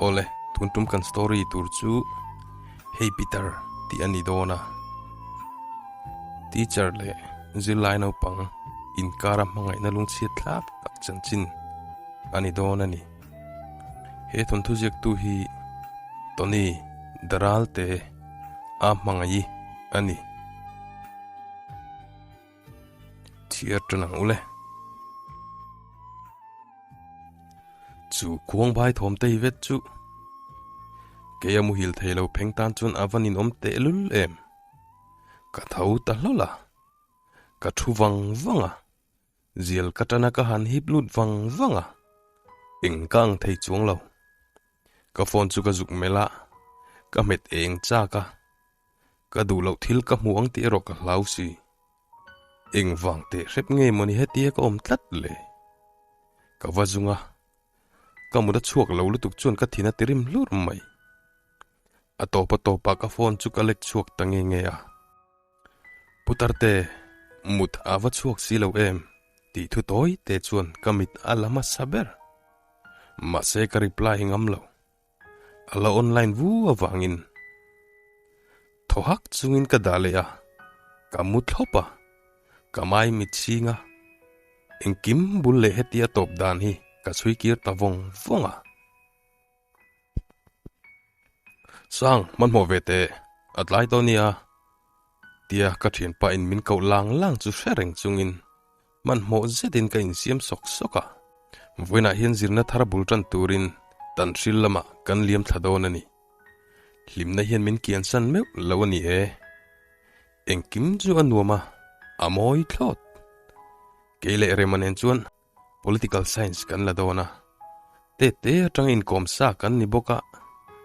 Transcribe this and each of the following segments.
Awle, tun tum kan story tur chu Hey Peter tih a ni dawn a. Teacher leh zirlai naupang inkara hmangaihna lungchhiat thlak tak chanchin a ni dawn a ni. He thawnthu ziaktu hi Tony Daralte a hmangaih a ni. Chhiar tan ang ule. Chu khuang vai thawm te hi vet chu kei a muhil thei lo pheng tan chuan a va ninawm tehlul em. Ka tho ta hlawl a, ka thu vang vang a, zial ka tan a ka han hip lut vang vang a, eng ka ang thei chuang lo. Ka phone chu ka zuk melh a, ka hmet eng chak a, Ka duh loh thil ka hmu ang tih erawh ka hlau si. Engvang teh hrep nge mawni hetia ka awm tlat le? Ka va zung a, ka mut a chhuak lo lutuk chuan ka thin a ti rim hlur mai. A tawp a tawpah ka phone chu ka lek chhuak ta nge nge a. Putarte, mut a va chhuak si lo em? tih thu tawi te chuan ka mit a la hmasa ber. Mahse ka reply ngam lo. A la online vu avangin thaw hak chungin ka dah leh a, ka mu thlawp a, ka mai mit chhing a, engkim bul leh hetia tawp dan hi ka chhui kir ta vawng vawng a. Sang, hmanhmawh ve teh, a tlai tawh nia, tia ka thianpa in min koh lang lang chu hre reng chungin Hmanhmawh zetin ka insiam sawk sawk a, vawiinah hian zirna thar bul tan turin Tanhril lamah kan liam thla dawn a ni. Hlimna hian min kiansan meuh lo a ni e. Engkim chu a nuam a, a mawi thlawt. Kei leh Rema nen chuan Political Science kan la dawn a, tete atanga inkawm sa kan ni bawk a,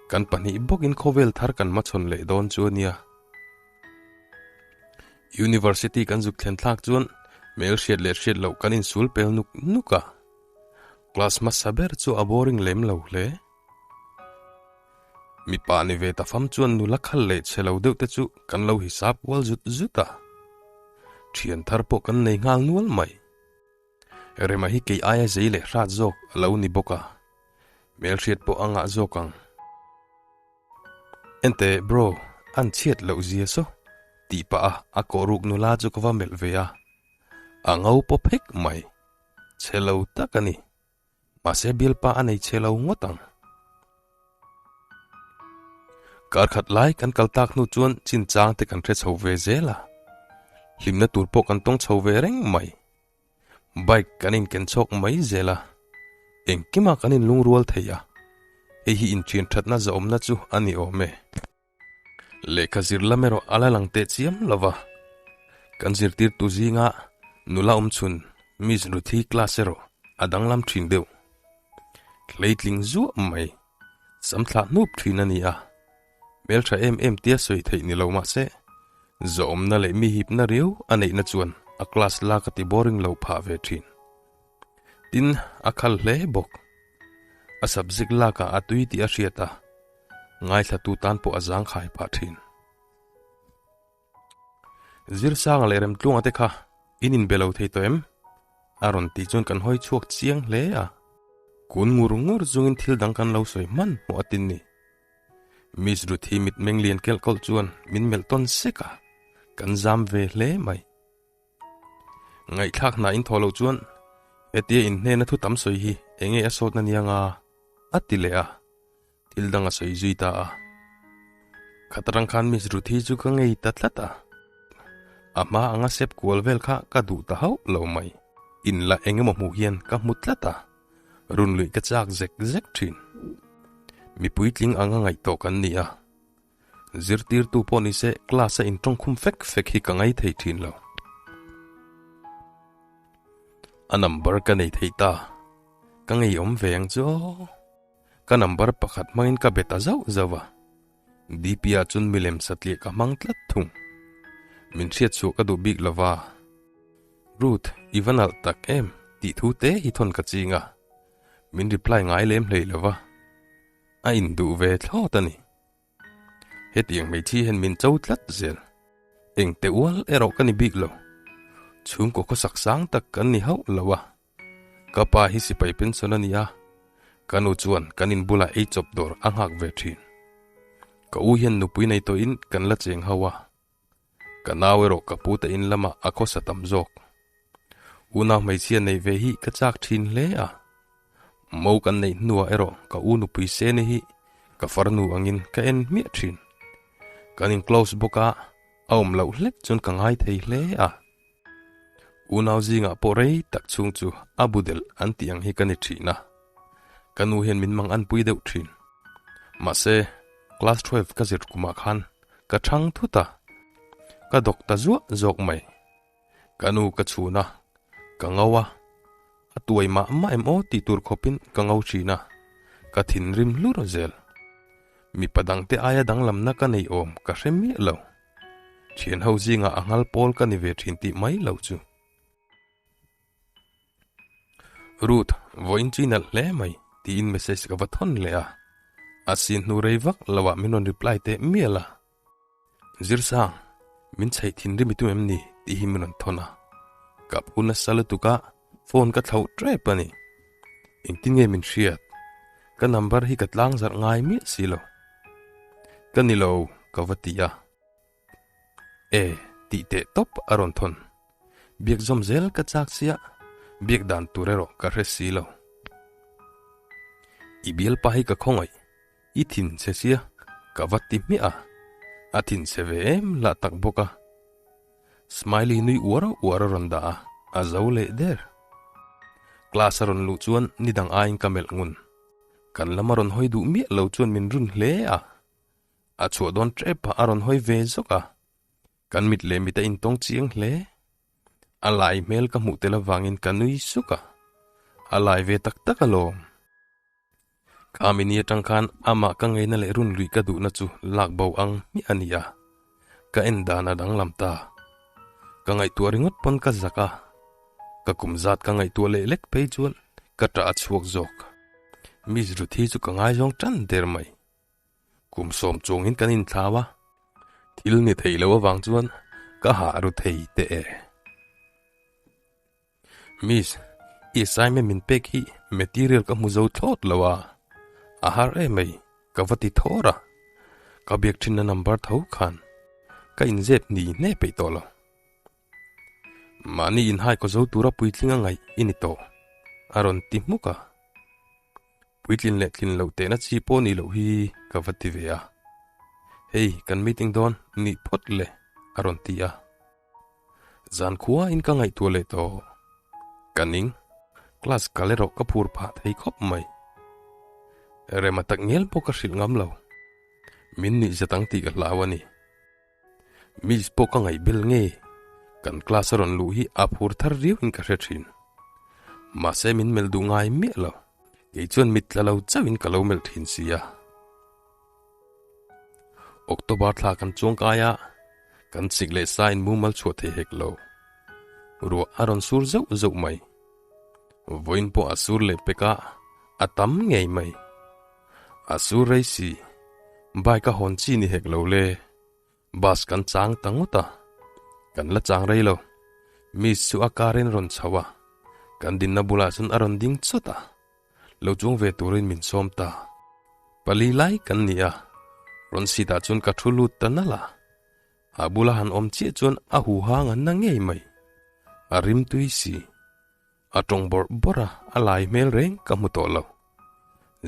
kan pahnih bawkin khawvel thar kan hmachhawn leh dawn chu a nia. University kan zuk thlen thlak chuan hmel hriat leh hriat loh kan insul pel nuk nuk a, class hmasa ber chu a boring lem lo hle. Mipa ni ve ta fam chuan nula khal leh chhe lo deuh te chu kan lo hisap kual zut zut a, thian thar pawh kan nei nghal nual mai. Rema hi kei aia zei leh hrat zawk a lo ni bawk a, hmel hriat pawh a ngah zawk ang. Enteh bro, an chhiat loh zia saw, tih pah a a kawh ruk nula chu ka va melh ve a, a ngo pawp hek mai, chhe lo tak a ni, mahse bialpa a nei chhe lo ngawt ang. Kar khat lai kan kal tak hnu chuan chinchang te kan hre chho ve zel a, hlimna tur pawh kan tawng chho ve reng mai. Bike kan inken chhawk mai zel a, engkimah kan inlungrual thei a, hei hi inṭhian ṭhatna zahawmna chu a ni awm e. Lehkha zir lam erawh a la lang teh chiam lo va, kan zirtirtu zinga nula awm chhun Miss Ruthi class erawh a danglam ṭhin deuh. Hleitling zuah mai, sam thlah hnup ṭhin a ni a, Hmeltha em em tia sawi theih ni lo mahse, zawhawmna leh mi hipna riau a neihna chuan a class lak a ti boring lo phah ve thin. Tin, a khal hle bawk. A subject lakah a tui tih a hriat a, ngaithlatu tan pawh a zangkhai phah thin. Zirsanga leh Remtluanga te kha in inbe lo thei tawh em? A rawn tih chuan kan hawi chhuak chiang hle a. Kun ngur ngur chungin thil dang kan lo sawi hman hmuh a tin ni. Miss Ruthi mitmeng lian kelh kawlh chuan min melh tawn sek a, kan zam ve hle mai. Ngaihthlak hna in thaw loh chuan hetia in hnena thu tam sawi hi enge a sawtna nia nga? a ti leh a, thil dang a sawi zui ta a. Khat atang khan Miss Ruthi chu ka ngei ta tlat a, a hma anga sep kual vel kha ka duh ta hauh lo mai. In la eng emaw hmuh hian ka hmu tlat a. Run luih ka chak zek zek thin. Mi puitling anga ngaih tawh kan ni a. Zirtirtu pawh ni se class a intawngkhum fek fek hi ka ngai thei thin lo. A number ka nei thei ta. Ka ngeiawm ve ang chu aw. Ka number pakhat hmangin ka be ta zauh zauh a. DP ah chuan milem satliah ka hmang tlat thung. Min hriat chhuah ka duh bik lo va. Ruth, i va nalh tak em? tih thu te hi thawn ka ching a. Min reply ngai lem hlei lo va. A induh ve thlawt a ni. Hetiang hmeichhi hian min cho tlat zel. Engte ual erawh ka ni bik lo. Chhungkaw khawsak sang tak kan ni hauh lo a. Ka pa hi sipai pension a ni a. Ka nu chuan kan in bulah ei chawp dawr a nghak ve thin. Ka u hian nupui nei tawhin kan la cheng ho a. Ka nau erawh ka pu te in lamah a khawsa tam zawk. Unau hmeichhia nei ve hi ka chak thin hle a. Mo kan neih hnuah erawh ka u nupui Seni hi ka farnu angin ka en hmiah thin. Kan in close bawk a, a awm loh hlek chuan ka ngai thei hle a. Unau zingah pawh rei tak chhung chu a bu delh an tih ang hi ka ni thin a. Ka nu hian min mang anpui deuh thin. Mahse, class 12 ka zir kumah khan ka thang thut a, ka dawk ta zuah zawk mai. Ka nu ka chhun a, ka ngo a, a tuai mah mah em aw tih tur khawpin ka ngo thin a, ka thinrim hlur zel. Mipa dangte aia danglamna ka nei awm ka hre miah lo. Thian ho zingah a nghal pawl ka ni ve thin tih mai lo chu. Ruth, vawiin chu i nalh hle mai, tiin message ka va thawn leh a. A sin hnu rei vak loah min rawn reply teh mial a. Zirsang, min chheih thinrim i tum em ni? tih hi min rawn thawn a. Ka phu nasa lutuk a, phone ka thlauh tep a ni. Engtin nge min hriat? Ka number hi ka tlang zarh ngai miah si lo. Ka ni lo, ka va ti a. E, tih teh tawp a rawn thawn. Biak zawm zel ka chak sia, biak dan tur erawh ka hre si lo. I bialpa hi ka khawngaih, i thin chhe sia, ka va ti hmiah a. A thin chhe ve em lah tak bawk a. Smiley nui uar uar a rawn dah a, a zo leh der. Class a rawn luh chuan nidang aiin ka melh ngun. Kan lam a rawn hawi duh miah lo chuan min run hle a. A chhuah dawn tep a, a rawn hawi ve zawk a. Kan mit leh mit a intawng chiang hle. A lai hmel ka hmuh tel avangin ka nui suk a. A lai ve tak tak alawm. Khami ni atang khan amah ka ngeina leh run luih ka duhna chu lak bo ang hmiah a ni a. Ka en dan a danglam ta. Ka ngaihtuah ringawt pawn ka zak a. Ka kum zat ka ngaihtuah leh lek phei chuan ka ṭah a chhuak zawk. Miss Ruthi chu ka ngaizawng ṭan der mai. Kum sawm chungin kan inthlau a, thil ni thei lo avang chuan ka hah ru thei teh e. Miss, i assignment min pek hi material ka hmu zo thlawt lo a, a har em mai, ka va ti thawr a. Ka biak thinna number tho khan ka inzep ni hne peih tawh lo. Mahni inhai kaw zo tura puitling a ngaih i ni tawh, a rawn ti hmuk a. Puitlin leh tlin loh tehna chi pawh nih loh hi ka va ti ve a. Hei, kan meeting dawn nih phawt le, a rawn ti a. Zan khuain ka ngaihtuah leh tawh. Ka ning, class kal erawh ka phur phah thei khawp mai. Rema tak ngial pawh ka hrilh ngam lo. Min nuih zat ang tih ka hlau a ni. Miss pawh ka ngaih bel nge, kan class a rawn luh hi a phur thar riau in ka hre thin. Mahse min melh duh ngai miah lo, kei chuan mit tla lo chauh in ka lo melh thin si a. October thla kan chuang kai a, kan chik leh sa in mumal chhuah thei hek lo. Ruah a rawn sur zauh zauh mai. Vawiin pawh a sur leh pek a, a tam ngei mai. A sur rei si, bike a hawn chi ni hek lo le. Bus kan chang ta ngawt a, kan la chang rei lo. Miss chu a car in a rawn chho a, kan dinna bulah chuan a rawn ding chawt a, lo chuang ve turin min sawm ta. Pali lai kan ni a, rawn seat ah chuan ka thu lut ta nalh a, a bula han awm chiah chuan a huhang an na ngei mai, a rimtui si. A tawng bawrh bawrh a, a lai hmel reng ka hmu tawh lo.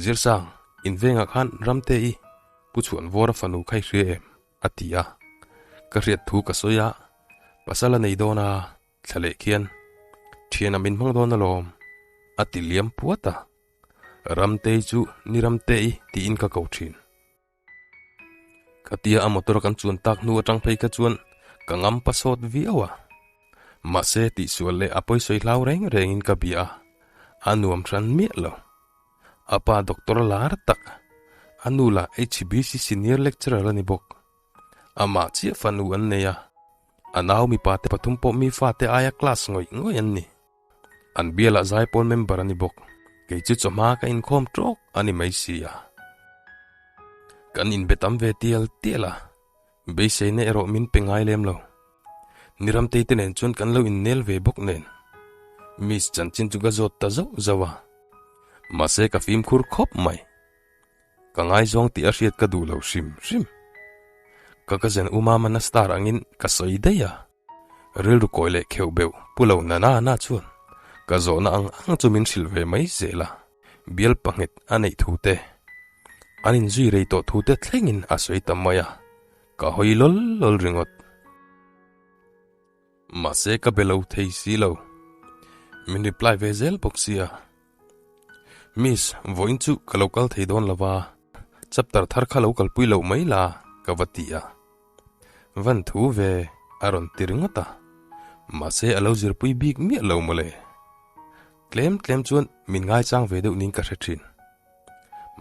Zirsang, in vengah khan Ramte i Pu Chhuanvawra fanu kha i hria em? a ti a. Ka hriat thu ka sawi a, pasal a nei dawn a, thla leh khian thian a min hmang dawn alawm, a ti liam puat a. Ramtei chu ni Ramtei tiin ka ko thin. Khatia a motor kan chuan tak hnu atang phei kha chuan ka ngam pa sawt viau a. Mahse tihsual leh a pawisawi hlau reng rengin ka bia a, a nuam hran miah lo. A pa doctor lar tak, a nu lah HBC senior lecturer a ni bawk. Amah chiah fanu an nei a, a nau mipa te pathum pawh mi fate aia class ngawih ngawih an ni. An bialah zaipawl member a ni bawk. Kei chu chawhma ka inkhawm tawk a ni mai si a. Kan inbe tam ve tial tial a, beiseina erawh min pe ngai lem lo. Niramtei te nen chuan kan lo innel ve bawk nen. Miss chanchin chu ka zawt ta zauh zauh a. Mahse ka fimkhur khawp mai. Ka ngaizawng tih a hriat ka duh lo hrim hrim. Ka cousin U Mamana star angin ka sawi daih a. Rilru kawi leh kheuh beuh pu lo na na na chuan ka zawhna ang ang chu min hrilh ve mai zel a. Bial panghet a neih thu te, an inzui rei tawh thu te thlengin a sawi ta mai a, ka hawi lawl lawl ringawt. Mahse ka be lo thei si lo. Min reply ve zel bawk sia. Miss, vawiin chu ka lo kal thei dawn lo va, chapter thar kha lo kalpui loh mai la, ka va ti a. Van thu ve a rawn ti ringawt a, mahse a lo zirpui bik miah lo mawle. Tlem tlem chuan min ngaichang ve deuh niin ka hre thin.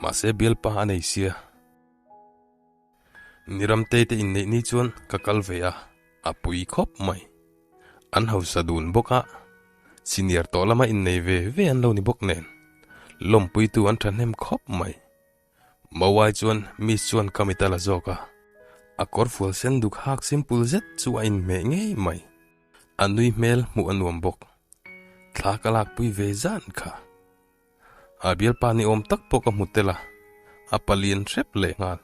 Mahse bialpa a nei sia. Niramtei te inneih ni chuan ka kal ve a, a pui khawp mai. An hausa dun bawk a, senior tawh lama innei ve ve an lo ni bawk nen, lawmpuitu an thahnem khawp mai. Mawai chuan Miss chuan ka mit a la zawk a, a kawrfual sen duk hak simple zet chu a inhmeh ngei mai. A nui hmel hmuh a nuam bawk. Thla ka lakpui ve zan kha. A bialpa ni awm tak pawh ka hmu tel a, a palian hrep leh nghal.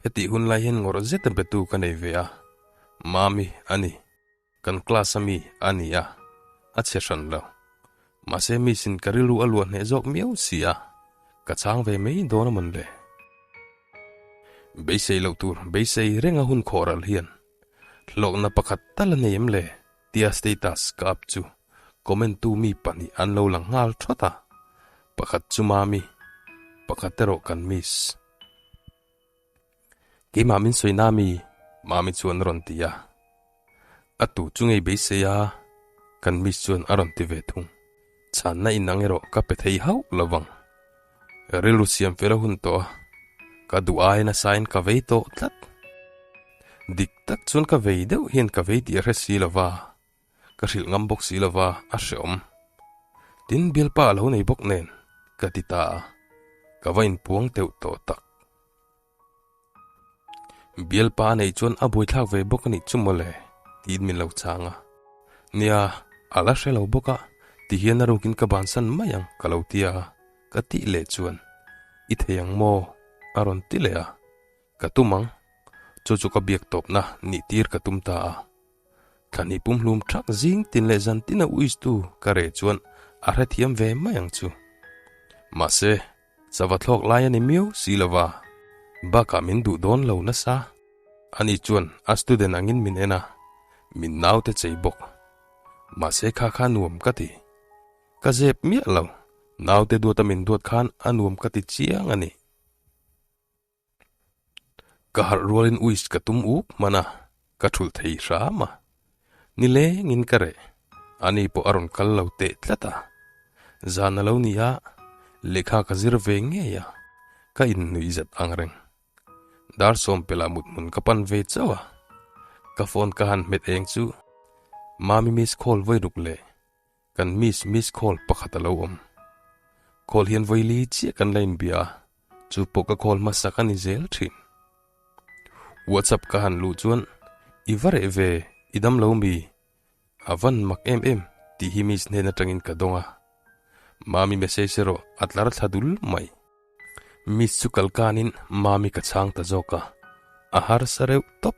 Hetih hun lai hian ngawrh zeta betu ka nei ve a, Mami a ni. Kan class a mi a ni a, a chhe hran lo. Mahse miss in ka rilru a luah hneh zawk miau si a, ka chang ve mai dawn a mawn le. Beisei loh tur beisei reng a hun khawh ral hian hlawkna pakhat tal a nei em le? Tia status ka up chu comment tu mi pahnih an lo lang nghal thawt a, pakhat chu Mami, pakhat erawh kan miss. Keimah min sawi na mi? Mami chuan a rawn ti a. A tu chu ngei beisei a, kan miss chuan a rawn ti ve thung. Chhanna inang erawh ka pe thei hauh lo vang. Rilru siam fel a hun tawh a, ka duh ai nasain ka vei tawh tlat. Dik tak chuan ka vei deuh hian ka vei tih a hre si lo va, ka hrilh ngam bawk si lo va, a hreawm. Tin, bialpa a lo nei bawk nen, ka ti ta a, ka va inpuang teuh tawh tak. Bialpa a neih chuan a buaithlak ve bawk a nih chu mawle tiin min lo chang a. Nia, a la hre lo bawk a, tihian a rukin ka bansan mai ang ka lo ti a, ka tih leh chuan i thei ang maw? a rawn ti leh a, ka tum ang, chu chu ka biak tawpna nih tir ka tum ta a. Thlahnih pumhlum thak zing tin leh zan tin a uistu ka reh chuan a hrethiam ve mai ang chu. Mahse, Sava thlawk lai a ni miau si lo va, bakah min duh dawn lo nasa. Ani chuan a student angin min en a, min naute chei bawk. Mahse kha kha nuam ka ti. Ka zep miah lo, naute duata min duat khan a nuam ka ti chiang a ni. Ka harh rualin uis ka tum up hman a, ka thulh thei hram a. Nilengin ka reh, ani pawh a rawn kal lo teh tlat a. Zan a lo ni a, lehkha ka zir ve ngei a, ka innuih zat ang reng. Dar sawmpela mut hmun ka pan ve chauh a, ka phone ka han hmet eng chu Mami miss call vawi ruk leh Kan miss miss call pakhat a lo awm. Call hian vawi li chiah kan la inbia a, chu pawh ka call hmasa ka ni zel thin. WhatsApp ka han luh chuan i va reh ve, i dam lo mi? A van mak em em tih hi miss hnen atangin ka dawng a. Mami message erawh a tlar thla dul mai. Miss chu kal kanin Mami ka chhang ta zawk a, a harsa reuh tawp.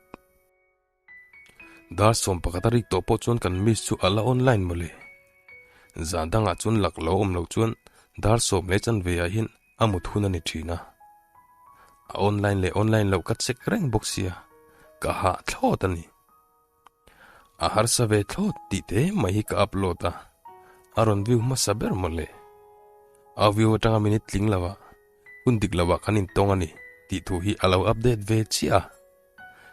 Dar 11 a rik tawh pawh chuan kan miss chu a la online mawle. Zan dangah chuan lak lo awm loh chuan dar sawm leh chanve ah hian a mut hun a ni thin a. A online leh online loh ka check reng bawk sia, ka hah thlawt a ni. A harsa ve thlawt tih te mai hi ka upload a, a rawn view hmasa ber mawle. A view atanga minute tling lo ah, hun dik lo ah kan intawng a ni tih thu hi a lo update ve chiah a.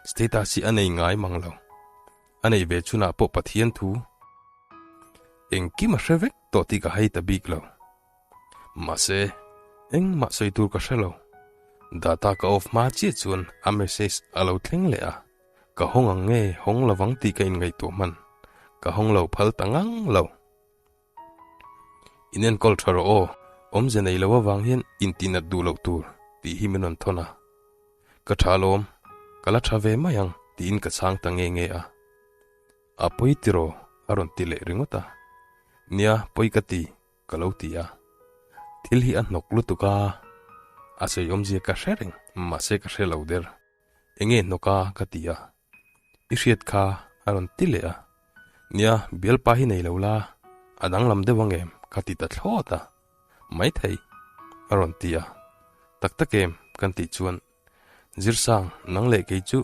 Status hi a nei ngai mang lo. A nei ve chhunah pawh Pathian thu engkim a hre vek tawh tih ka hai ta bik lo. Mahse, engmah sawi tur ka hre lo. Data ka off hma chiah chuan a message a lo thleng leh a, ka hawng ang nge hawng lovang tih ka inngaihtuah hman. Ka hawng lo phal ta ngang lo. In enkawl tha rawh aw, awmze nei lo avang hian intinat duh loh tur tih hi min rawn thawn a. Ka tha alawm, ka la tha ve mai ang tiin ka chhang ta nge nge a. A pawi tiraw a rawn ti leh ringawt a. Nia, pawi ka ti, ka lo ti a. Thil hi a hnawk lutuk a, a sawi awmzia ka hre reng, mahse ka hre lo der. Enge hnawk a ka ti a, i hriat kha a rawn ti leh a. Nia, bialpa hi nei lo la, a danglam deuh ang em ka ti ta thlawt a, maithei a rawn ti a. Tak tak em kan tih chuan Zirsang, nang leh kei chu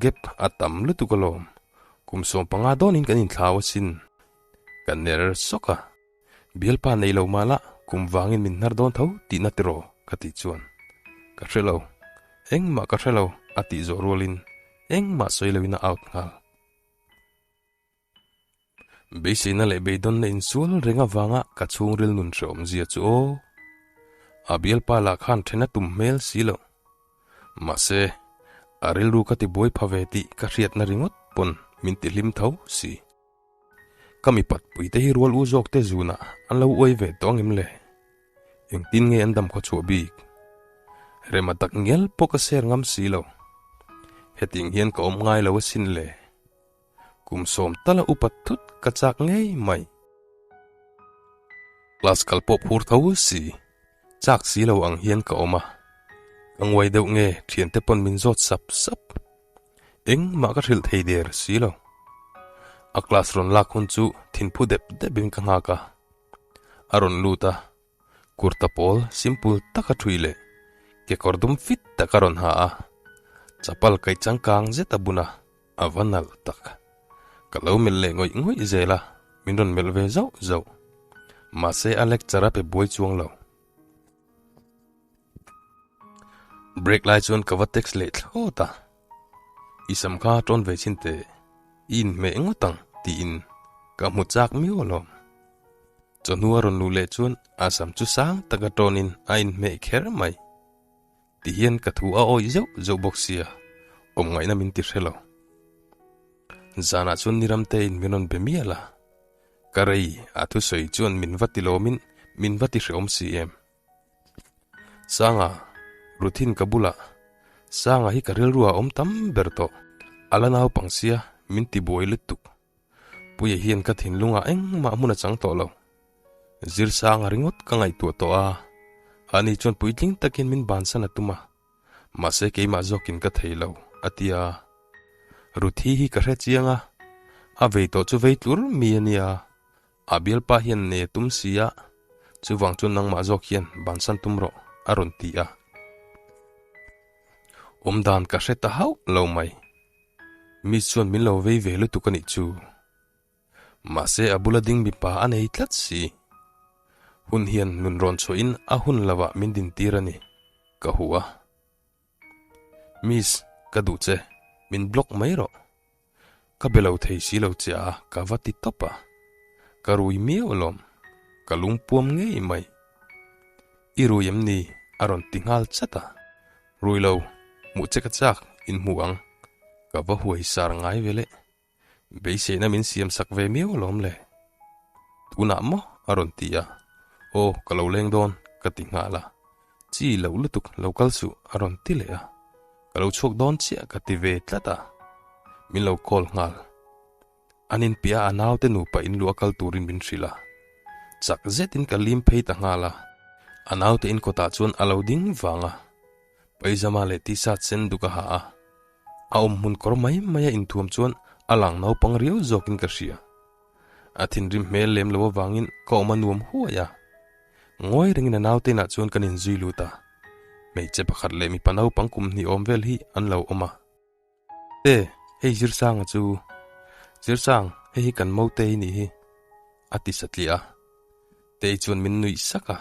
gap a tam lutuk alawm, kum 15 dawnin kan inthlau asin ka ner sawk a. Bialpa nei lo mahla kum vangin min hnar dawn tho tihna tiraw ka tih chuan ka hre lo, engmah ka hre lo a tih zawh rualin engmah sawi loin a out nghal. Beiseina leh beidawnna insual reng avanga ka chhungril nun hrehawmzia chu aw. A bialpa lah khan then a tum hmel si lo. Mahse, a rilru ka ti buai pha ve tih ka hriatna ringawt pawn min ti hlim tho si. Ka mipat puite hi rual u zawk te zunah an lo uai ve tawh angem le? Engtin nge an dam khawchhuah bik? Rema tak ngial pawh ka ser ngam si lo. Hetiang hian ka awm ngai lo asin le. Kum sawm tala upat thut ka chak ngei mai. Class kal pawh phur tho si, chak si lo ang hian ka awm a. Ka nguai deuh nge thiante pawn min zawt sap sap. Engmah ka hrilh thei der si lo. A class rawn lak hun chu thinphu dep depin ka nghak a. A rawn lut a, Kurta pawl simple taka thui leh kekawr dum fit tak a rawn ha a, chapal kaih changkang zet a bun a, a va nalh tak. Ka lo melh leh ngawih ngawih zel a, min rawn melh ve zauh zauh. Mahse a lecture a pe buai chuang lo. Break lai chuan ka va text leh thlawt a, I sam kha tawn ve chin teh, i inhmeh ngawt ang tiin ka hmu chak miau alawm. Chawhnu a rawn luh leh chuan a sam chu sang taka tawnin a inhmeh kher mai. Tihian ka thu a awih zeuh zeuh bawk sia, awm ngaihna min ti hre lo. Zanah chuan Niramtein min rawn be mial a, ka rei a thusawi chuan min va ti lawmin min va ti hreawm si em. Sanga, Ruthin ka bulah, Sanga hi ka rilru ah awm tam ber tawh, a la naupang sia min ti buai lutuk. Puia hian ka thinlungah engmah hmun a chang tawh lo. Zirsanga ringawt ka ngaihtuah tawh a, ani chuan puitling takin min bansan a tum a, mahse keimah zawkin ka thei lo, a ti a. Ruthi hi ka hre chiang a, a vei tawh chu vei tlur mi a nia, a bialpa hian nei a tum si a, chuvang chuan nangmah zawk hian bansan tum rawh, a rawn ti a. Awmdan ka hre ta hauh lo mai. Mi chuan min lo vei ve lutuk a nih chu. Mahse a bula ding mipa a nei tlat si. Hun hian nun rawn chhuahin a hun lovah min din tir a ni, ka hu a. Miss, ka duh che, min block mai rawh. Ka be lo thei si lo che a, ka va ti tawp a. Ka rui miau alawm, ka lungpuam ngei mai. I rui em ni? a rawn ti nghal chat a. Rui lo, hmuh che ka chak, in hmu ang. Ka va huai sar ngai ve le. Beiseina min siam sak ve miau alawm le. Tunah maw? a rawn ti a. Aw, ka lo leng dawn, ka ti nghal a. Chi loh lutuk lo kal suh, a rawn ti leh a. Ka lo chhuak dawn chiah ka ti ve tlat a. Min lo call nghal. An inpiah a naute nupa in luah kal turin min hrilh a. Chak zetin ka lim phei ta nghal a. A naute in kawtah chuan a lo ding vang a. Paizama leh t-shirt sen duk a ha a. A awm hmun kawr mai mai a inthuam chuan a lang naupang riau zawkin ka hria. A thinrim hmel lem lo avangin ka awm a nuam huai a. Ngawi rengin a naute inah chuan kan inzui lut a. Hmeichhe pakhat leh mipa naupang kum hnih awm vel hi an lo awm a. Te, hei Zirsanga chu. Zirsang, hei hi kan Motei nih hi, a ti satliah a. Tei chuan min nuih sak a,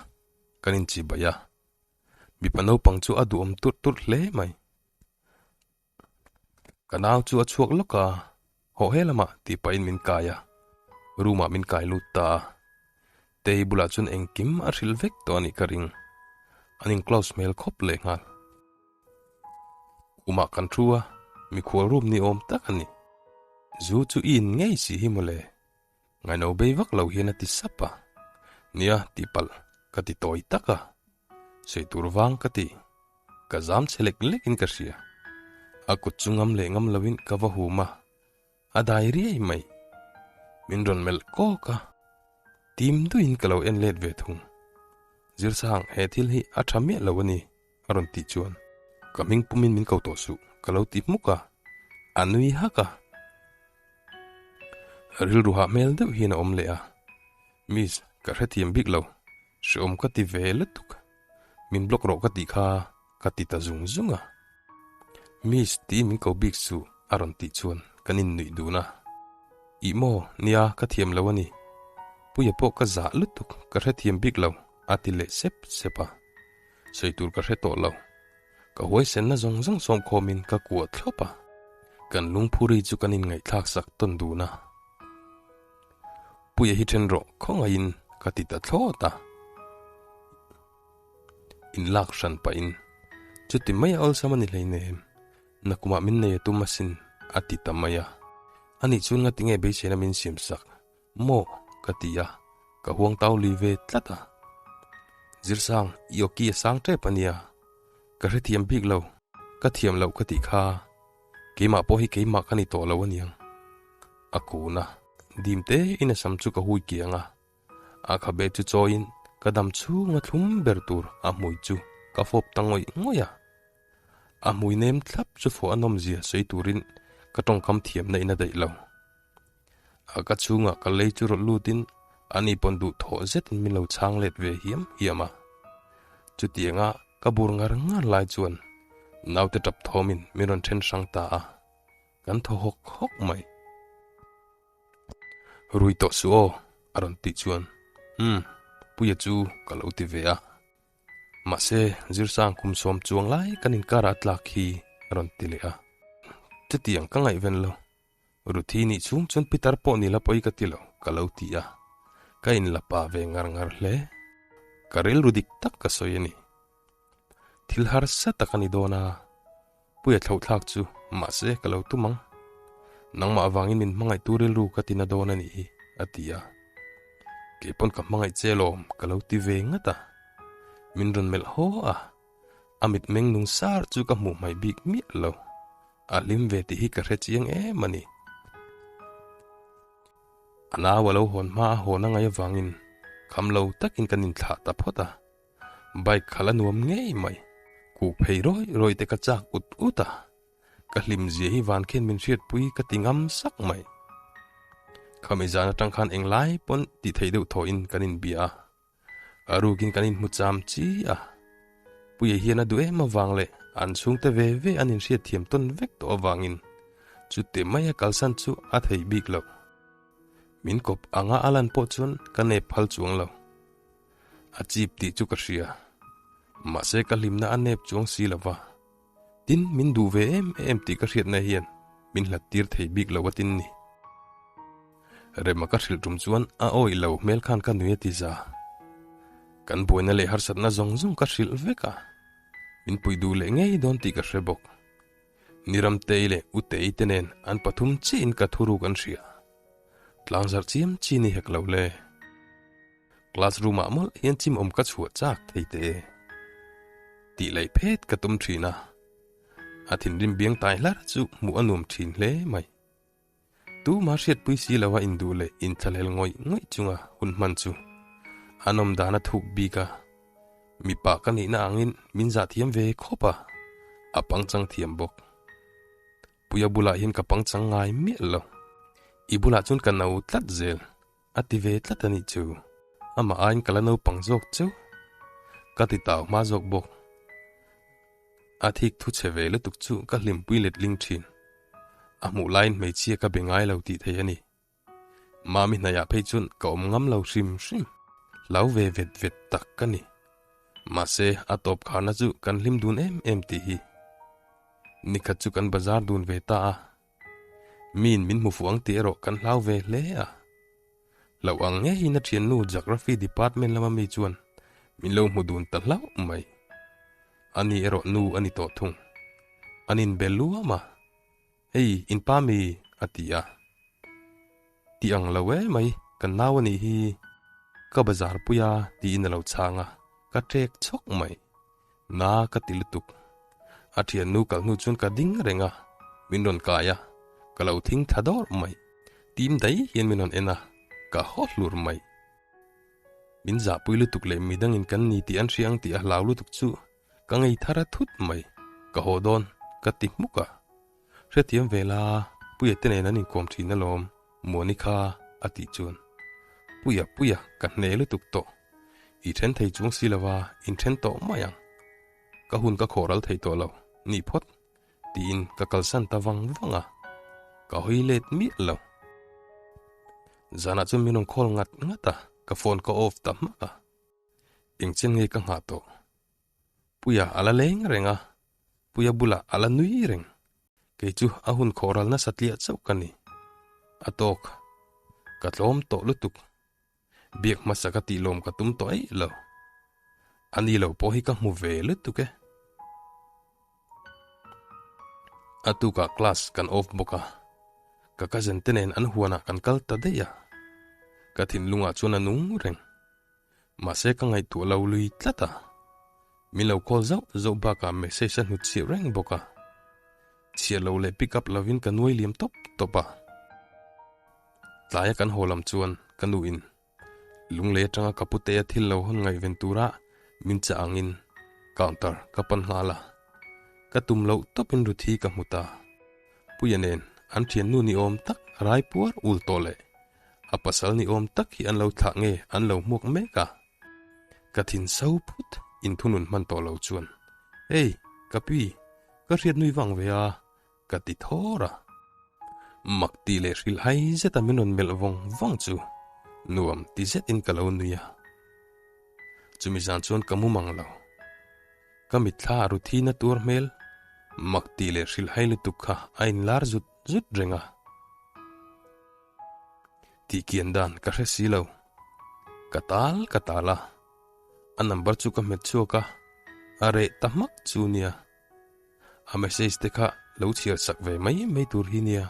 kan inchibai a. Mipa naupang chu a duhawm turh turh hle mai. Ka nau chu a chhuak lawk a, hawh he lamah tih pahin min kai a, room ah min kai lut ta a. Tei bulah chuan engkim a hrilh vek tawh a nih ka ring. An in close hmel khawp leh nghal. Khumah kan thu a, mikhual room ni awm tak a ni. Zu chu i in ngei si hi mawle. Ngaino bei vak lo hian a ti sap a. Nia, tihpalh ka ti tawi tak a. Sawi tur vang ka ti. Ka zam che lek lek in ka hria. A kut chu ngam leh ngam loin ka va hum a. A dai riai mai. Min rawn melh kawk a. Tim duiin ka lo en let ve thung. Zirsang, he thil hi a tha miah lo a ni, a rawn tih chuan ka hming pumin min ko tawh suh ka lo ti hmuk a, a nui hak a. Rilru hah hmel deuh hian a awm leh a, Miss, ka hrethiam bik lo, hreawm ka ti ve lutuk, min block rawh ka tih kha ka ti ta zung zung a. Miss tiin min ko bik suh a rawn tih chuan kan innuih dun a. Ih maw, nia ka thiam lo a ni. Puia pawh ka zah lutuk ka hrethiam bik lo a ti leh sep sep a. Sawi tur ka hre tawh lo. Ka huaisenna zawng zawng sawmkhawmin ka kuah thlawp a. Kan lungphuri chu kan inngaihthlak sak tawn dun a. Puia hi then rawh khawngaihin ka ti ta thlawt a. In lak hran pahin, Chuti mai a awlsam a ni hleinem, nakumah min nei a tum asin, a ti ta mai a. Anih chuan ngati nge beiseina min siam sak maw? ka ti a, ka huang tau lui ve tlat a. Zirsang, i awki a sang tep a nia, ka hrethiam bik lo, ka thiam loh ka tih kha, keimah pawh hi keimah ka ni tawh lo aniang, a kun a. Dim tein a sam chu ka hui kiang a. A khabe chu chawiin ka dam chhunga thlum ber tur a hmui chu ka fawp ta ngawih ngawih a. A hmui nem thlap chu fawh a nawmzia sawi turin ka tawngkam thiamna in a daih lo. A ka chhungah ka lei chu rawlh lutin ani pawn duh thawh zetin min lo chhang let ve hiam hiam a. Chutianga ka bur ngar ngar lai chuan naute tap thawmin min rawn then hrang ta a, kan thaw hawk hawk mai. Rui tawh suh aw, a rawn tih chuan Umm, Puia chu ka lo ti ve a. Mahse, Zirsang kum sawm chuang lai kan inkarah a tlak hi a rawn ti leh a. Chutiang ka ngaihven lo. Ruthi nih chhung chuan Peter pawh ni la pawi ka ti lo, ka lo ti a. Ka inla pa ve ngar ngar hle. Ka rilru dik tak ka sawi a ni. Thil harsa tak a ni dawn a. Puia thlauhthlak chu mahse ka lo tum ang. Nangmah avangin min hmangaihtu rilru ka ti na dawn a nih hi, a ti a. Kei pawn ka hmangaih che lawm ka lo ti ve ngat a. Min rawn melh haw a, a mitmeng nung sar chu ka hmuh hmaih bik miah lo. A hlim ve tih hi ka hre chiang em a ni. A nau a lo hawn hma a hawn a ngaih avangin kham lo takin kan inthlah ta phawt a. Bike khalh a nuam ngei mai. Kuk phei rawih rawih te ka chak ut ut a. Ka hlim zia hi van khian min hriatpui ka ti ngam sak mai. Khami zan atang khan englai pawn tih theih deuh thawhin kan inbia a. A rukin kan inhmu cham chi a. Puia hian a duh em avang leh an chhungte ve ve an inhriatthiam tawn vek tawh avangin chute maia kalsan chu a theih bik loh. Min kawp anga a lan pawh chuan ka nep phal chuang lo. A chip tih chu ka hria. Mahse ka hlimna a nep chuang si lo va. Tin, min duh ve em em tih ka hriatna hian min hlat tir thei bik lo a tin ni. Rema ka hrilh tum chuan a awih lo hmel khan ka nui a ti za. Kan buaina leh harsatna zawng zawng ka hrilh vek a. Min puih duh leh ngei dawn tih ka hre bawk. Niramtei leh Utei te nen an pathum chiahin ka thuruk an hria. Tlangzarh chiam chi ni hek lo le. Class room ah mawlh hian chim awm ka chhuah chak thei teh e. Tih laih phet ka tum thin a. A thinrim biang tai hlar chu hmuh a nuam thin hle mai. Tuma hriatpui si lo a induh leh inthlahlel ngawih ngawih chunga hun hman chu a nawm dan a thuk bik a. Mipa ka nihna angin min zah thiam ve khawp a, a pangchang thiam bawk. Puia bulah hian ka pangchang ngai miah lo. I bulah chuan ka no tlat zel. A ti ve tlat a nih chu. Amah aiin ka la naupang zawk cheu. Ka ti tau hma zawk bawk. A thik thu chhe ve lutuk chu ka hlimpui letling thin. A hmuh laiin hmeichhia ka be ngai lo tih thei a ni. Mami hnaiah phei chuan ka awm ngam lo hrim hrim. Hlau ve vet vet tak ka ni. Mahse, a tawp kharna chu kan hlim dun em em tih hi. Nikhat chu kan bazar dun ve ta a. Miin min hmu fuh ang tih erawh kan hlau ve hle a. Hlauh ang ngeiin a thiannu Geography Department lama mi chuan min lo hmu dun ta hlauh mai. Ani erawh nu a ni tawh thung. An inbe luam a. Hei, in pa mi? a ti a. Ti ang lo e mai, kan nau a nih hi. Ka bazar pui a tiin a lo chhang a, ka ṭek chhawk mai. Na ka ti lutuk. A thiannu kal hnu chuan ka ding reng a, min rawn kai a, ka lo thing thla dawrh mai. Tim daih hian min rawn en a, ka haw hlur mai. Min zahpui lutuk leh midangin kan ni tih an hria ang tih a hlau lutuk chu ka ngei thar a thut mai. Ka haw dawn, ka ti hmuk a. Hrethiam ve la, Puia te nen an inkawm thin alawm, Muani kha a tih chuan. Puia, Puia, ka hne lutuk tawh. I then thei chung si lova, inthen tawh mai ang. Ka hun ka khawh ral thei tawh lo, nih phawt. Tiin ka kalsan ta vang vang a, ka hawi let miah lo. Zanah chuan min rawn call ngat ngat a, ka phone ka off ta hmak a. Engchen nge ka nghah tawh? Puia a la leng reng a, Puia bulah a la nui reng. Kei chu a hun khawh ral nasa tliah chauh ka ni. A tawk. Ka tlawm tawh lutuk. Biak hmasa ka tih lawm ka tum tawh eih lo. A ni lo pawh hi ka hmu ve lutuk e. A tukah class kan off bawk a, ka cousin te nen an huanah kan kal ta daih a. Ka thinlungah chuan a nung reng. Mahse ka ngaihtuah lo lui tlat a. Min lo call zauh zauh bakah message a hnut chhiah reng bawk a. Chhiah lo leh pick up lovin ka nuai liam tawp tawp a. Tlaia kan haw lam chuan ka nu in lunglei atanga ka putea thil lo hawn ngaihven tura min chah angin counter ka pan nghal a. Ka tum loh tawpin Ruthi ka hmu ta. Puia nen an thiannu ni awm tak rai puar ul tawh leh a pasal ni awm tak hi an lo thlah nge an lo hmuak mek a. Ka thin so phut inthunun hman tawh lo chuan, Hey, ka pi, ka hriat nui vang ve a, Ka ti thawr a. Mak tih leh hrilh hai zeta min rawn melh vawng vawng chu nuam ti zetin ka lo nui a. Chumi zan chuan ka mu mang lo. Ka mitthla a Ruthi na tuar hmel, mak tih leh hrilh hai lutuk kha a inlar zut zut reng a. Tih kian dan ka hre si lo. Ka tal ka tal a. A number chu ka hmet chhuak a, a reh ta hmak chu nia. A message te kha lo chhiar sak ve mai mai tur hi nia,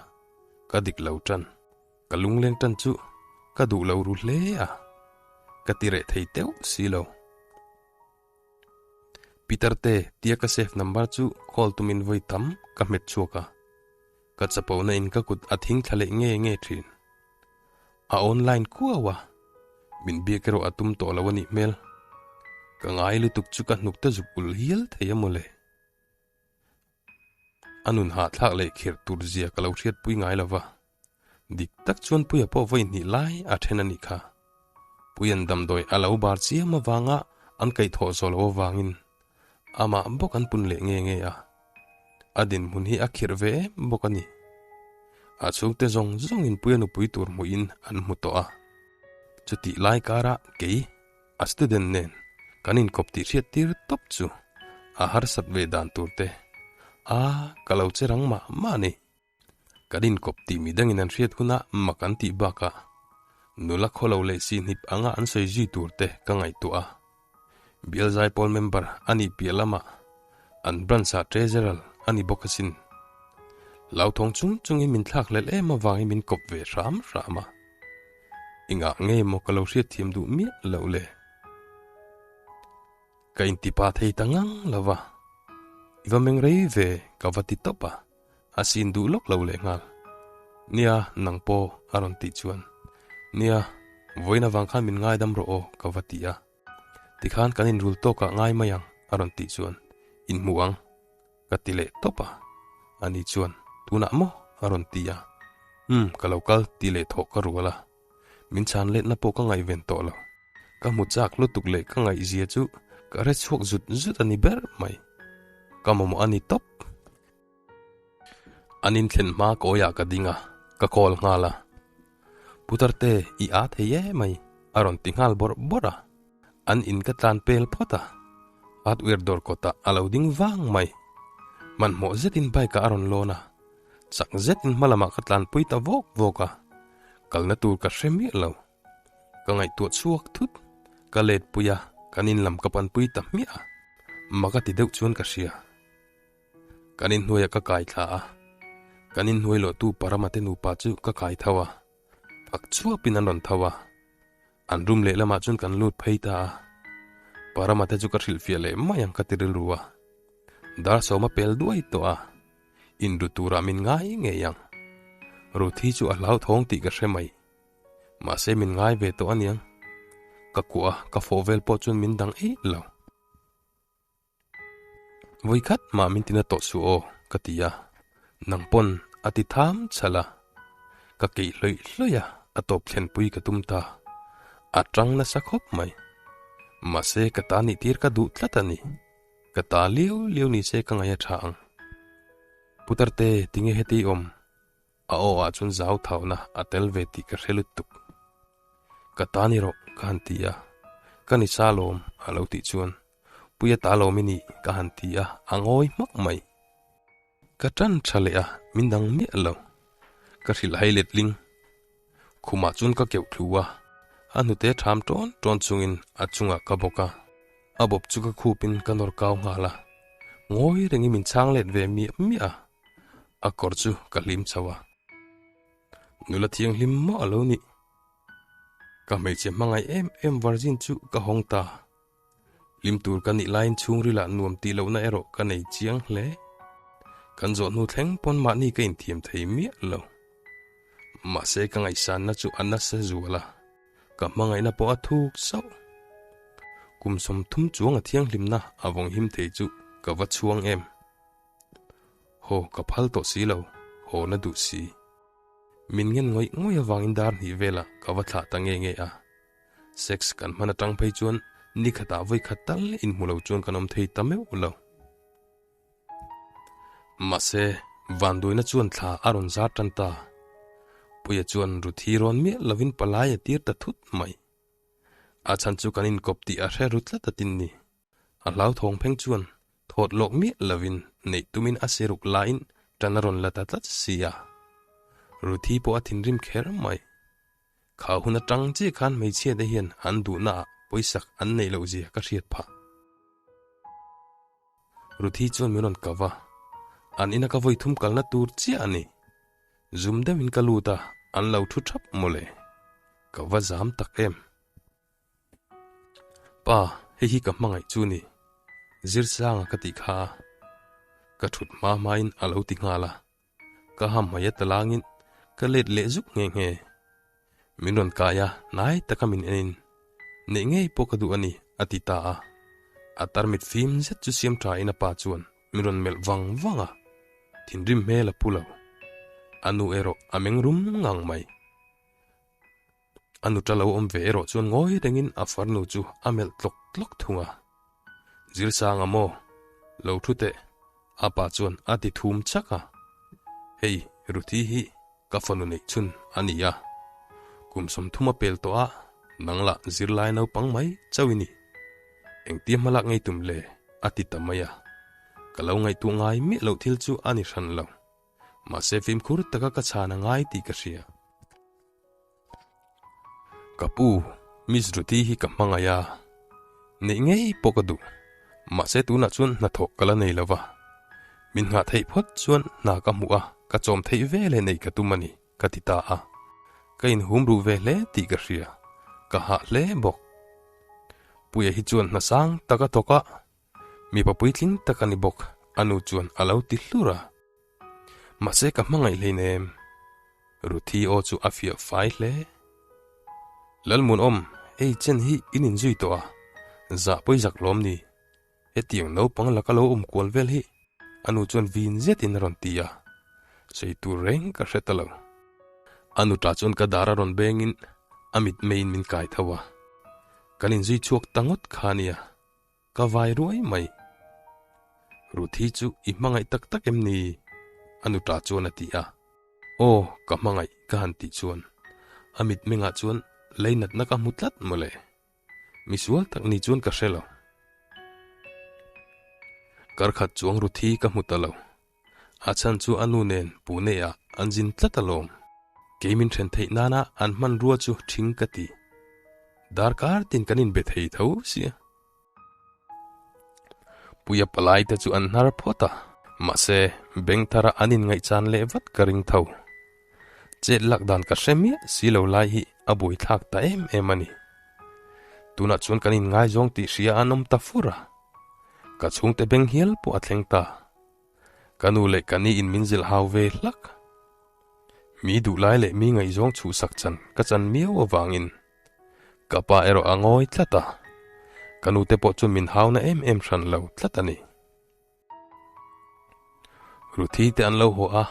ka dik lo tan. Ka lungleng tan chu ka duh lo ru hle a, ka ti reh thei teuh si lo. Peter te tia ka save number chu call tumin vawi tam ka hmet chhuak a, ka chapo na in ka kut a thing thla leh nge nge thin. A online kuau a, min biak erawh a tum tawh lo a nih hmel. Ka ngai lutuk chu ka hnuk te zuk ulh hial thei a mawle. A nun hahthlak leh khirh tur zia ka lo hriatpui ngai lo va. Dik tak chuan Puia pawh vawi hnih lai a then a nih kha. Puia'n damdawi a lo bar chiam avanga an kaihthawh zawh loh avangin amah bawk an pun leh nge nge a. A dinhmun hi a khirh ve em bawk a ni. A chhungte zawng zawngin Puia nupui tur hmuhin an hmu tawh a. Chutih lai karah kei A student nen kan inkawp tih hriat tir tawp chu a harsat ve dan tur te a ka lo che rang mah mah a ni. Kan inkawp tih midangin an hriat hunah mak an tih bakah nula khawlo leh sihhnip anga an sawi zui tur te ka ngaihtuah a. Bial Zaipawl member a nih piah lamah an branch-ah treasurer a ni bawk asin. Hlauthawng chung chungin min thlakhlelh em avangin min kawp ve hram hram a. Engah nge maw ka lo hriatthiam duh miah loh le? Ka intipa thei ta ngang lo va, i va meng rei ve ka va ti tawp a, a sin duh lawk lo leh nghal. Nia, nang pawh a rawn tih chuan, Nia, vawiin avang khan min ngaidam rawh aw ka va ti a. Tikhan kan inrul tawkah ngai mai ang a rawn tih chuan, Inhmuh ang. Ka ti leh tawp a, ani chuan, Tunah maw? a rawn ti a. Umm, ka lo kal tih leh thawh ka rual a. Min chhan letna pawh ka ngaihven tawh lo. Ka hmu chak lutuk leh ka ngaihzia chu ka hre chhuak zut zut a ni ber mai. Ka mamawh a ni tawp. An inthlen hma kawiah ka ding a, ka call nghal a. Putarte, i â thei e mai, a rawn ti nghal bawrh bawrh a. An in ka tlan pel phawt a, hardware dawr kawtah a lo ding vang mai. Hmanhmawh zetin bike ah a rawn lawn a, chak zetin hma lamah ka tlanpui ta vawk vawk a, kalna tur ka hre miah lo. Ka ngaihtuah chhuak thut, ka let pui a, kan in lam ka panpui ta hmiah a, mak a ti deuh chuan ka hria. Kan inhnuaiah ka kai thla a, kan inhnuai luahtu Parama te nupa chu ka kai tho a, phak chhuapin an rawn tho a. An room lehlamah chuan kan lut phei ta a, Parama te chu ka hrilhfiah leh mai ang ka ti rilru a. Dar sawma pel duai tawh a, inru turah min ngai ngei ang. Ruthi chu a hlauthawng tih ka hre mai. Mahse min ngai ve tawh aniang. Ka kuah a, ka fawh vel pawh chuan min dang eih lo. Vawikhat mah min tina tawh suh aw, ka ti a. Nang pawn a ti tham chhalh a. Ka keih hlawih hlawih a, a tawp thlenpui ka tum ta. A tang nasa khawp mai. Mahse ka ta nih tir ka duh tlat a ni. Ka ta liau liau ni se ka ngaih a tha ang. Putarte, tinge heti i awm? A aw ah chuan zau thauna a tel ve tih ka hre lutuk. Ka ta ni rawh ka han ti a, ka ni sa lawm a lo tih chuan Puia ta lawm i nih ka han ti a, a ngawi hmak mai. Ka tan tha leh a, min dang miah lo. Ka hrilh hai letling. Khumah chuan ka keuh thlu a, a hnute tham tawn tawn chungin a chungah ka bawk a, a bawp chu ka khupin ka nawr kau nghal a, ngawi rengin min chhang let ve miah miah a. A kawr chu ka hlim chho a. Nula thianghlim maw a lo nih? Ka hmeichhe hmangaih em em virgin chu ka hawng ta. Hlim tur ka nih laiin chhungrilah nuam tih lohna erawh ka nei chiang hle. Kan zawh hnu thleng pawn mahni ka inthiam thei miah lo. Mahse ka ngaihsanna chu a nasa zual a, ka hmangaihna pawh a thuk sauh. Kum 30 chuang a thianghlimna a vawng him thei chu ka va chhuang em. Haw ka phal tawh si lo, haw na duh si. Min ngen ngawih ngawih avangin dar hnih velah ka va thlah ta nge nge a. Sex kan hman atang phei chuan ni khatah vawi khat tal inhmu lo chuan kan awm thei ta meuh lo. Mahse, vanduaina chuan thla a rawn zar tan ta. Puia chuan Ruthi rawn miah lovin palai a tir ta thut mai. A chhan chu kan inkawp tih a hre ru tlat a tin ni. A hlauthawng pheng chuan thawt lawk miah lovin neih tumin a siruk laiin tan a rawn la ta tlat si a. Ruthi pawh a thinrim kher mai. Kha hun atang chiah khan hmeichhia te hian an duhna ah pawisak an neih loh zia ka hriat phah. Ruthi chuan min rawn kau a, an ina ka vawi thum kalna tur chiah a ni. Zum deuhin ka lut a, an lo thu thap mawle. Ka va zam tak em. Pa, hei hi ka hmangaih chu ni. Zirsanga ka tih kha a. Ka thut hma hmain a lo ti nghal a. Ka ha hmai a talangin ka let leh zuk nghe nghe. Min rawn kai a, hnai taka min enin, Neih ngei pawh ka duh a ni, a ti ta a. A tarmit fim zet chu siam thain a pa chuan min rawn melh vang vang a. Thinrim hmel a pu lo. A nu erawh a meng rum ngang mai. A nuta lo awm ve erawh chuan ngawi rengin a farnu chu a melh tlawk tlawk thung a. Zirsanga maw? Lo thu teh, a pa chuan a ti thum chak a. Hei, Ruthi hi ka fanu neih chhun a ni a. Kum 30 a pel tawh a, nang lah zirlai naupang mai chauh i ni. Engtia hmalak ngei tum le? a ti ta mai a. Ka lo ngaihtuah ngai miah loh thil chu a ni hran lo. Mahse fimkhur taka ka chhan a ngai tih ka hria. Ka pu, Miss Ruthi hi ka hmangaih a, neih ngei pawh ka duh. Mahse tunah chuan hnathawh ka la nei lo va. Min nghah theih phawt chuan hna ka hmuh a, ka chawm theih ve leh neih ka tum a ni, ka ti ta a. Ka inhum ruh ve hle tih ka hria. Ka hah hle bawk. Puia hi chuan hna sang tak a thawk a, mipa puitling tak a ni bawk, a nu chuan a lo ti hlur a. Mahse ka hmangaih hleinem. Ruthi aw chu a fiah fai hle. Lalmunawm, hei chen hi in inzui tawh a, zah pawi zak lawm ni. Hetiang naupang laka lo awm kual vel hi a nu chuan vin zetin a rawn ti a, sawi tur reng ka hre ta lo. A nu ta chuan ka dar a rawn bengin a mitmeiin min kai tho a, kan inzui chhuak ta ngawt kha nia. Ka vai ruai mai. Ruthi chu i hmangaih tak tak em ni? A nu ta chuan a ti a. Aw, ka hmangaih ka han tih chuan a mitmengah chuan leinatna ka hmu tlat mawle. Misual tak ni chuan ka hre lo. Karkhat chuang Ruthi ka hmu ta lo. A chhan chu a nu nen Pune-ah an zin tlat alawm. Kei min then theih nana an hmanrua chu ṭhing ka ti. Darkar tin kan inbe thei tho sia. Puia palai te chu an hnar phawt a, mahse beng thara an inngaihchan leh vat ka ring tho. Chet lak dan ka hre miah si lo lai hi a buaithlak ta em em a ni. Tunah chuan kan inngaizawng tih hria an awm ta fur a. Ka chhungte beng hial pawh a thleng ta. Ka nu leh ka ni in min zilh hau ve hlak. Mi duh lai leh mi ngaihzawng chhuhsak chan ka chan miau avangin. Ka pa erawh a ngawi tlat a, ka nu te pawh chu min hauna em em hran lo tlat a ni. Ruthi te an lo haw a,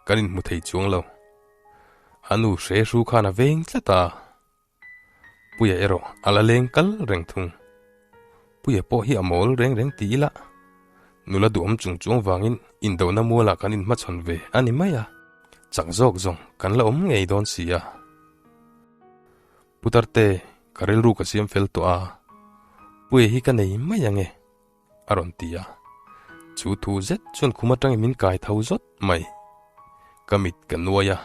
kan inhmu thei chuang lo. A nu hre hru khan a veng tlat a. Puia erawh a la leng kal reng thung. Puia pawh hi a mawl reng reng ti ila, nula duhawm chung chuang vangin indona mualah kan inhmachhawn ve a ni mai a, chak zawk zawng kan la awm ngei dawn si a. Putarte, ka rilru ka siam fel tawh a, Puia hi ka nei mai ang e. a rawn ti a. Chu thu zet chuan khum atangin min kai tho zawt mai. Ka mit ka nuai a,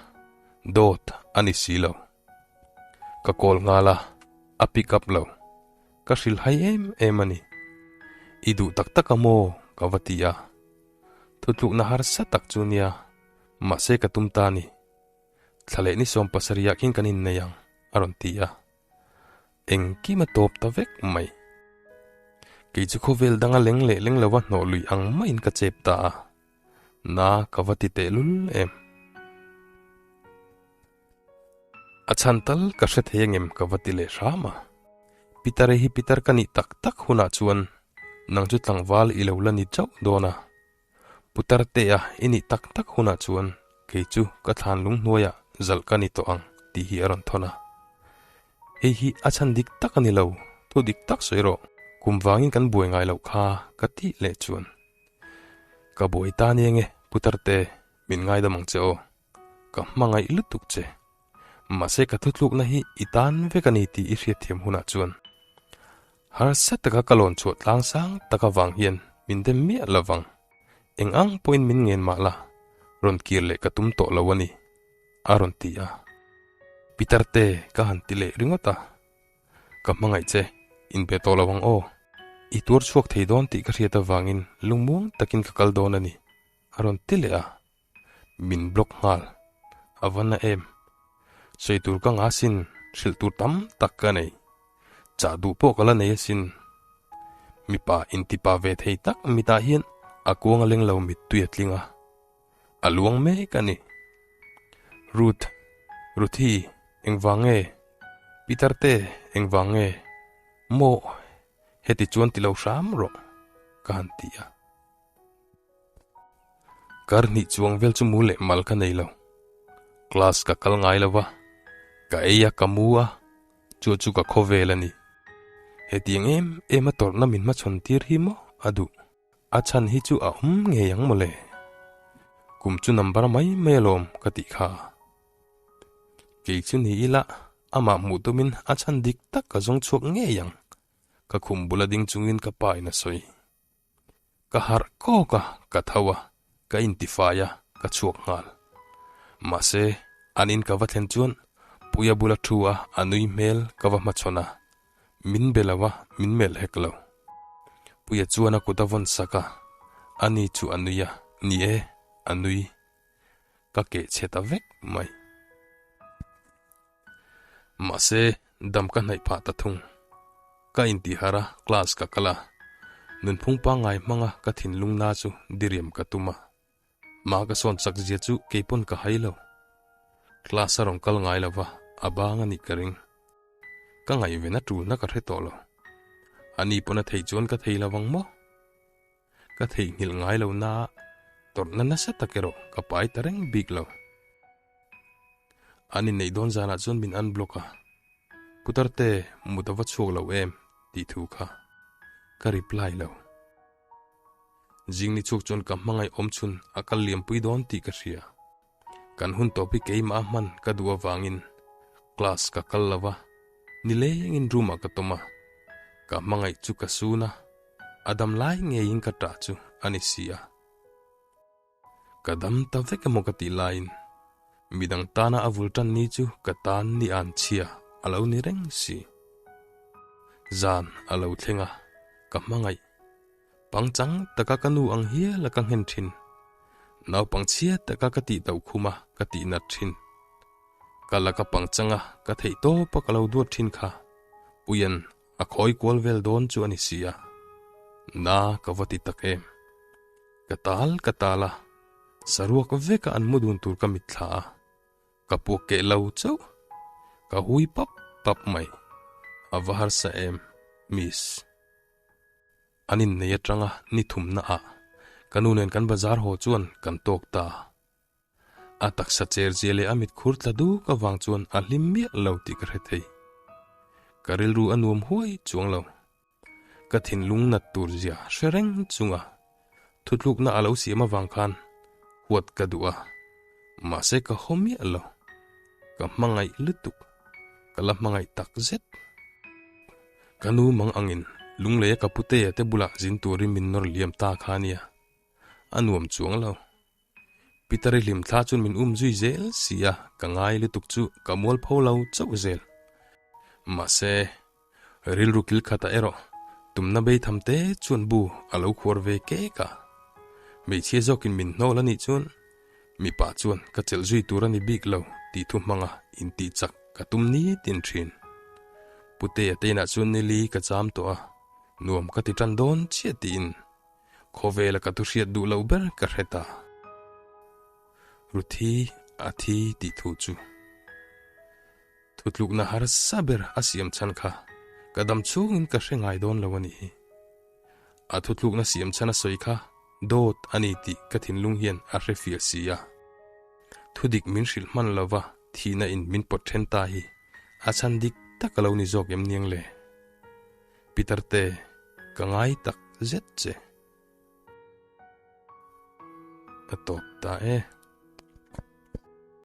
dawt a ni si lo. Ka call nghal a, a pick up lo. Ka hrilh hai em em a ni. I duh tak tak a maw? ka va ti a. Thutlukna harsa tak chu nia, mahse ka tum ta a ni. Thla leh ni 70 ah khin kan innei ang, a rawn ti a. Engkim a tawp ta vek mai. Kei chu khawvel danga leng leh leng lova hnawh lui ang maiin ka chep ta a. Na ka va ti teh lul em. A chhan tal ka hre thei angem ka va ti leh hram a. Pitar-e hi pitar ka nih tak tak hunah chuan nang chu tlangval i lo la ni chauh dawn a. Putar tea i nih tak tak hunah chuan kei chu ka thlan lung hnuaiah zalh ka ni tawh ang tih hi a rawn thawn a. Hei hi a chhan dik tak a ni lo, thu dik tak sawi rawh, kum vangin kan buai ngai loh kha ka tih leh chuan. Ka buai ta nia nge Putar te, min ngaidam ang che aw. Ka hmangaih lutuk che. Mahse ka thutlukna hi i tan vek a ni tih i hriatthiam hunah chuan harsa taka ka lawn chhuah tlang sang tak avang hian min dem miah lo vang. Eng ang pawhin min ngen mah la, rawn kir leh ka tum tawh lo a ni, a rawn ti a. Pitar te ka han ti leh ringawt a. Ka hmangaih che, inbe tawh lo ang aw. I tuar chhuak thei dawn tih ka hriat avangin lungmuang takin ka kal dawn a ni, a rawn ti leh a. Min block nghal. A va na em. Sawi tur ka ngah sin, hrilh tur tam tak ka nei. Chah duh pawh ka la nei asin. Mipa intipa ve thei tak mitah hian a kuang a leng lo mittui a tling a. A luang mek a ni. Ruth, Ruthi, engvang nge? Peter te, engvang nge? Maw, heti chuan ti lo hram rawh, ka han ti a. Kar hnih chuang vel chu mu leh mal ka nei lo. Class ka kal ngai lo va, ka ei a, ka mu a, chu chu ka khaw vel a ni. Hetiang em em a tawrhna min hmachhawn tir hi maw a duh. A chhan hi chu a awm ngei ang mawle. Kum chu number mai mai alawm ka tih kha. Kei chu ni ila amah hmuh tumin a chhan dik tak ka zawng chhuak ngei ang. Ka khum bula ding chungin ka pa in a sawi. Ka harh kawk a, ka tho a, ka intifai a, ka chhuak nghal. Mahse, an in ka va thlen chuan Puia bula thu a a nui hmel ka va hmachhawn a, min be lo a, min melh hek lo. Puia chuan a kut a vawn sak a, ani chu a nui a, ni e, a nui. Ka keh chhe ta vek mai. Mahse, dam ka hnaih phah ta thung. Ka intihharh a, class ka kal a. Nunphung pangngai hmanga ka thinlung na chu diriam ka tum a. Hma ka sawn chak zia chu keipawn ka hai lo. Class a rawn kal ngai lo va, a bang a nih ka ring. Ka ngaihven a tulna ka hre tawh lo. Ani pawn a theih chuan ka thei lo ang maw? Ka theihnghilh ngai lo na tawrhna nasa tak erawh ka pai ta reng bik lo. An inneih dawn zanah chuan min unblock a, Putarte mut a va chhuak lo em tih thu kha ka reply lo. Zing ni chhuak chuan ka hmangaih awm chhun a kal liampui dawn tih ka hria. Kan hun tawp hi keimah a hman ka duh avangin class ka kal lo va, nilengin room ah ka tawm a, ka hmangaih chu ka sun a, a dam lai ngeiin ka ṭah chu a ni si a. Ka dam ta vek emaw ka tih laiin midang tana a vul ṭan ni chu ka tan ni an chhia a lo ni reng si. Zan a lo thleng a, ka hmangaih. Pangchang taka ka nu ang hial a ka nghen thin. Naupang chhia taka ka tih tauh khum a ka tih nat thin. Ka laka pangchang a ka theih tawp a ka lo duat thin kha Puia'n a khawi kual vel dawn chu a ni si a. Na ka va ti tak em. Ka tal ka tal a, saruak veka an mu dun tur ka mitthla a. Ka puak keh lo chauh. Ka hui pap pap mai. A va harsa em, Miss. An innei atanga ni thumna ah ka nu nen kan bazar haw chuan kan tawk ta. A taksa cher zia leh a mit khur tla duk avang chuan a hlim miah lo tih ka hre thei. Ka rilru a nuam huai chuang lo. Ka thinlung nat tur zia hre reng chunga thutlukna a lo siam avang khan huat ka duh a, mahse ka haw miah lo. Ka hmangaih lutuk, ka la hmangaih tak zet. Ka nu mang angin Lungleia ka putea te bulah zin turin min nawr liam ta kha nia, a nuam chuang lo. Peter-i hlim thla chuan min um zui zel si a, ka ngai lutuk chu ka mual pho lo chauh zel. Mahse, rilru kil khatah erawh tumna beitham te chuan bu a lo khuar ve kek a. Hmeichhia zawkin min hnawl a nih chuan mipa chuan ka chelh zui tur a ni bik lo tih thu hmanga intihchak ka tum nitin thin. Putea te inah chuan nili ka cham tawh a, nuam ka ti tan dawn chiah tiin Khawvela ka thu hriat duh loh ber ka hre ta. Ruthi a thi tih thu chu. Thutlukna harsa ber a siam chhan kha ka dam chhungin ka hre ngai dawn lo a nih hi. A thutlukna siam chhan a sawi kha dawt a ni tih ka thinlung hian a hre fiah si a. Thudik min hrilh hman lova thihna in min pawt then ta hi a chhan dik tak a lo ni zawk em niang le? Peter te, ka ngai tak zet che. A tawp ta e.